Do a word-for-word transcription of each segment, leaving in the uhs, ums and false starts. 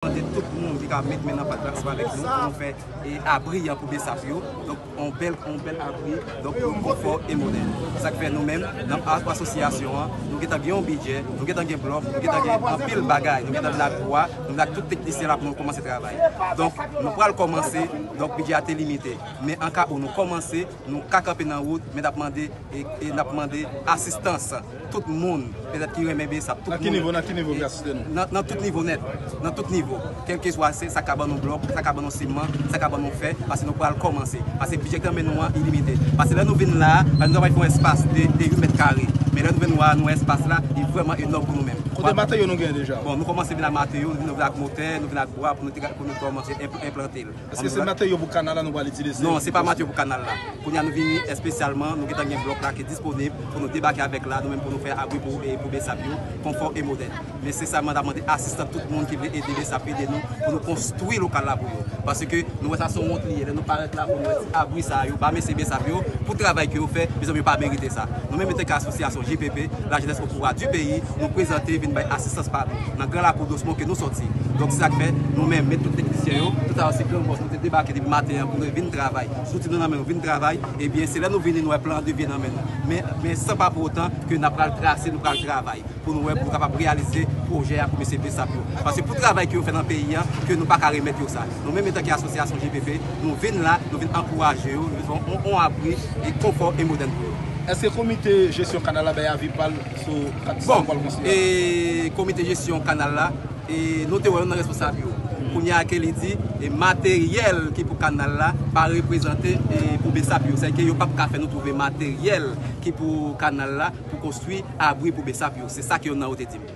Mande tout moun ki ka met men nan pat la ansanm avèk nou pou nou fè e abri an pou besap yo. Donk, yon bèl, yon bèl abri, donk, pou konfò e modèn. Sa k fè nou menm, nan a- asosyasyon an, nou gentan gen yon bidjè, nou gentan gen blòk, nou gentan gen anpil bagay, nou gentan vin ak bwa, nou vin ak tout teknisyen la pou nou kòmanse travay. Donk, nou pral kòmanse, donk, bidjè a te limite. Men an ka ou nou kòmanse, nou ka kanpe nan wout, men n ap mande, e, e n ap mande asistans tout moun, petèt ki renmen besap, tout moun. Nan ki nivo, nan ki nivo ki asiste nou? Nan, nan tout nivo nèt, nan tout nivo. Kèlkeswa se, sa ka ban nou blòk, sa ka ban nou siman, sa ka ban nou fè, paske nou pral kòmanse. Paske bidjè ki nan men nou an ilimite. Paske lè nou vin la, nou ta pral fè yon espas de, de uit mèt kare. Men lè nou vin wè, nou wè espas la, li vrèman enòm pou nou menm. Kote materyo nou genyen deja? Bon, nou kòmanse vin ak materyo, nou vin ak motè, nou vin ak bwa pou nou te ka, pou nou kòmanse enp- enplante l. Èske se materyo pou kanal la nou pral itilize? Non, se pa materyo pou kanal la. Kounye a nou vini espesyalman, nou gentan gen blòk la ki disponib pou nou debake avèk la, nou menm pou nou fè abri pou, e, pou besap yo, konfò e modèn. Men se sa mwen ta mande asistans tout moun ki vle ede besap, ede nou pou nou konstwi lokal la pou yo. Paske nou wè sa se yon wont li ye, lè nou parèt la pou nou wè ti abri sa yo ba mesye besap yo pou travay ke yo fè, mezanmi yo pa merite sa. Nou menm antanke asosyasyon J P P, la jeunesse au pouvoir du pays, nou prezante vin bay asistans pa nou nan gran lakou Dosmon ke nou sòti. Donk, se sa k fè nou menm, met tout teknisyen yo, tout a se gran bòs, nou te debake depi maten an pou nou vin travay. Zouti nou nan men nou, vin travay, ebyen, se lè nou vini, nou wè plan de vye nan men nou. Men, men san pa pou otan ke n ap pral trase, nou pral travay pou nou wè, pou nou kapab reyalize pwojè a pou mesye besap yo. Paske pou travay ke yo fè nan peyi an, ke nou pa ka remèt yo sa. Nou menm, antanke asosyasyon J P P, nou vin la, nou vin ankouraje yo, nou vin fè yon, yon abri e konfò e modèn pou yo. Èske komite jesyon kanal la bay avi pa l sou kat sa nou pral konstwi a? E komite jesyon kanal la, e nou te wè youn nan responsab yo. Kounye a ke li di, e materyèl ki pou kanal la pa reprezante, e pou besap yo. Sèke yo p ap ka fè nou twouve materyèl ki pou kanal la pou konstwi abri pou besap yo. Se sa ke youn nan yo te di m.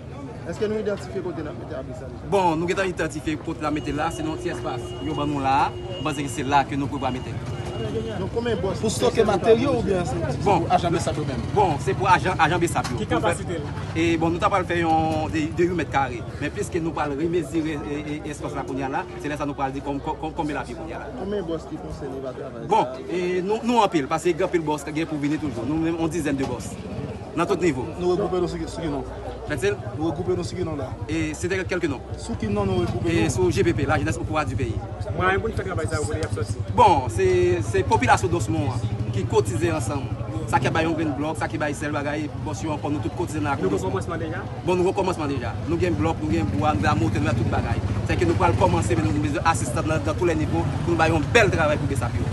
Èske nou idantifye kote n ap mete abri sa deja? Bon, nou gentan idantifye kote n ap mete l la, se nan yon ti espas yo ban nou la a. M panse ke se la ke nou prevwa mete l. Donk, konbyen bòs? Pou stoke materyo oubyen se, se pou ajan besap yo menm? Bon, se pou ajan, ajan besap yo. Ki kapasite l? E bon, nou ta pral fè yon de, de uit mèt kare. Men piske nou pral remezire, e, e, espas la kounye a la, se lè sa nou pral di kòm, kòm, kòm, konbyen l ap ye kounye a la. Konbyen bòs ki konsène pa travay sa? Bon, e, nou, nou anpil, paske gen anpil bòs ki gen pou vini toujou. Nou menm, yon dizèn de bòs. Nan tout nivo. Nou regwoupe nou sou ki, sou ki non? Fètil? Nou regwoupe nou sou ki non la? E se te kèlke non. Sou ki non nou regwoupe nou? E sou J P P, la jeunesse au pouvoir du pays. Mwayen pou n fè travay sa yo, kote y ap sòti? Bon, se, se popilasyon Dosmon an ki kotize ansanm. Sa ki bay yon grenn blòk, sa ki bay sèl bagay, bòs yo ankò, nou tout kotize nan lakou Dosmon. Nou gen kòmansman deja? Bon, nou gen kòmansman deja. Nou gen blòk, nou gen bwa, nou gen motè, nou gen tout bagay. Sèke nou pral kòmanse, men nou bezwen asistans nan, nan tou lè nivo pou nou bay yon bèl travay pou besap yo.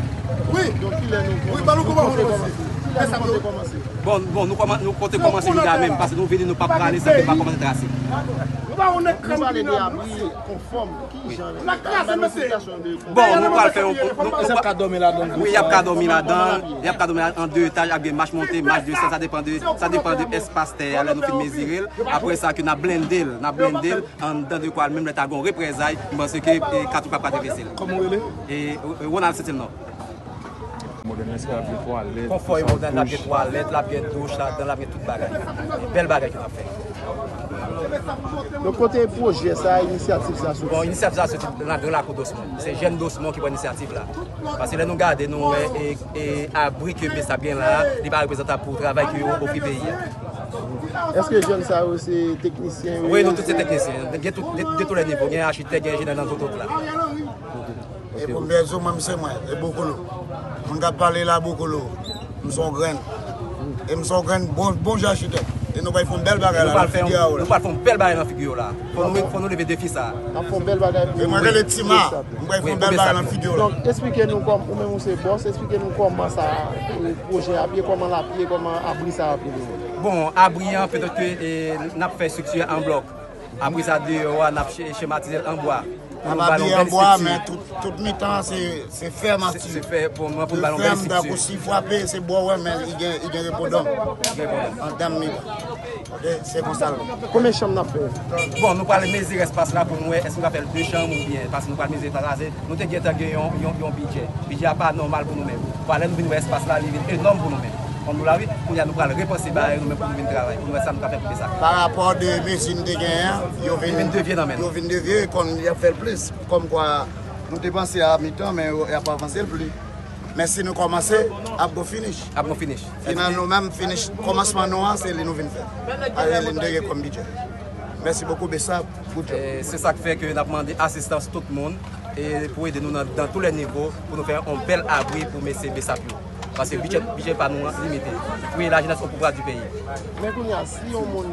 Wi, wi, ba nou kòmansman. Lè sa nou konte kòmanse? Bon, bon, nou kòman-, nou konte kòmanse jounen a menm, paske nou vini, nou p ap prale san ke n pa kòmanse trase. Nou pa konnen kran pale de abri konfòm, ki jan, ban nou esplitasyon de konfòm. Bon, nou pral fè yon, nou, nou, y ap ka dòmi ladan l. Wi, y ap ka dòmi ladan l, y ap ka dòmi an de etaj, ap gen mach monte, mach desann, sa depann de, sa depann de espas tè a, lè nou fin mezire l. Apre sa, ke n ap blende l, n ap blende l, anndan de kwa l, menm lè ta gen yon reprezay, m panse ke, e, katouch p ap ka travèse l. Kòman w rele? E, e, Ronald Saint-Elnor. Modèn, èske l ap gen twalèt? Konfò e modèn, l ap gen twalèt, l ap gen douch ladan, l ap gen tout bagay. E bèl bagay ke n ap fè. Donk, kote pwojè sa, inisyativ sa soti? Bon, inisyativ sa soti nan gran lakou Dosmon. Se jèn Dosmon ki pran inisyativ la. Paske lè nou gade, nou wè, e, e abri ke besap gen la, li pa reprezantab pou travay ke yo ofri peyi a. Èske jèn sa yo se teknisyen yo? Wi, nou tout se teknisyen. Gen tout, de, de tou lè nivo. Gen achitèk, gen enjenyè nan tout, tout la. E pou m byen di w, mwen, m se mwen, e Bokolo. Moun k ap pale la, Bokolo. M se yon grenn. E m se yon grenn bon, bon jan achitèk. E nou pral fè yon bèl bagay la nan figi a w la. Nou pral fè yon bèl bagay nan figi yo la. Fò nou, fò nou leve defi sa. N ap fè yon bèl bagay pou... E mwen rele Tima. M pral fè yon bèl bagay nan figi yo la. Donk, eksplike nou kòm, ou menm ou se bòs, eksplike nou kòman sa, e, pwojè a ap ye, kòman l ap ye, kòman abri sa ap ye. Bon, abri an, petèt ke, e, n ap fè estrikti an blòk. Apre sa, deyò a, n ap che-, chematize l an bwa. Pou nou ba l yon bèl estrikti. N ap abiye an bwa, men tout, tout mitan an, se, se fè mati. Se, se fè, pou mwen, pou nou ba l yon bèl estrikti. Fè m tankou si frape, se bò w wè, men li gen, li gen repondan. Gen repondan. Andan mitan. Ok, se konsa l ye. Konbyen chanm n ap fè? Bon, nou pral mezire espas la pou nou wè, èske nou ka fè l de chanm oubyen, paske nou pral mezire sa, sa se, nou te gentan gen yon, yon, yon bidjè. Bidjè a pa nòmal pou nou menm. Bon, lè nou vin wè espas la, li vin enòm pou nou menm. Kòm nou la, wi, kounye a nou pral repanse bagay nou menm pou nou vin travay, pou nou wè sa nou ka fè pou fè sa. Pa rapò de mezi n te genyen an, yo vin, yo vin devye nan men nou. Yo vin devye, kòm y ap fè l plis. Kòmkwa, nou te panse a mitan, men yo, y ap avanse l plis. Men si nou kòmanse, ap gon finish. Ap gon finish. Final nou menm, finish, kòmansman nou an, se li nou vin fè. Avè li n te gen kòm bidjè. Mèsi bokou, Besap. Good job. E se sa k fè ke n ap mande asistans tout moun e pou ede nou nan, nan tou lè nivo pou nou fè yon bèl abri pou mesye Besap yo. Paske bidjè, bidjè pa nou an limite. Priye lajenès o pouvwa di peyi. Men kounye a, si yon moun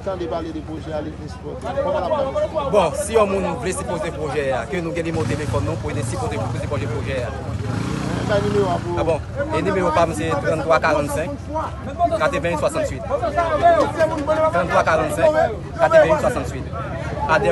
tande pale de pwojè a, li vle sipòte, kòman l ap fè? Bon, si yon moun vle sipoze pwojè a, ke nou gen nimewo telefòn nou pou ede sipoze pou sipoze pwojè a. Bay nimewo a pou. Ah bon, e nimewo pa m se trannntwa karannsenk katreven swasanntuit. Trannntwa karannsenk katreven swasanntuit. Adè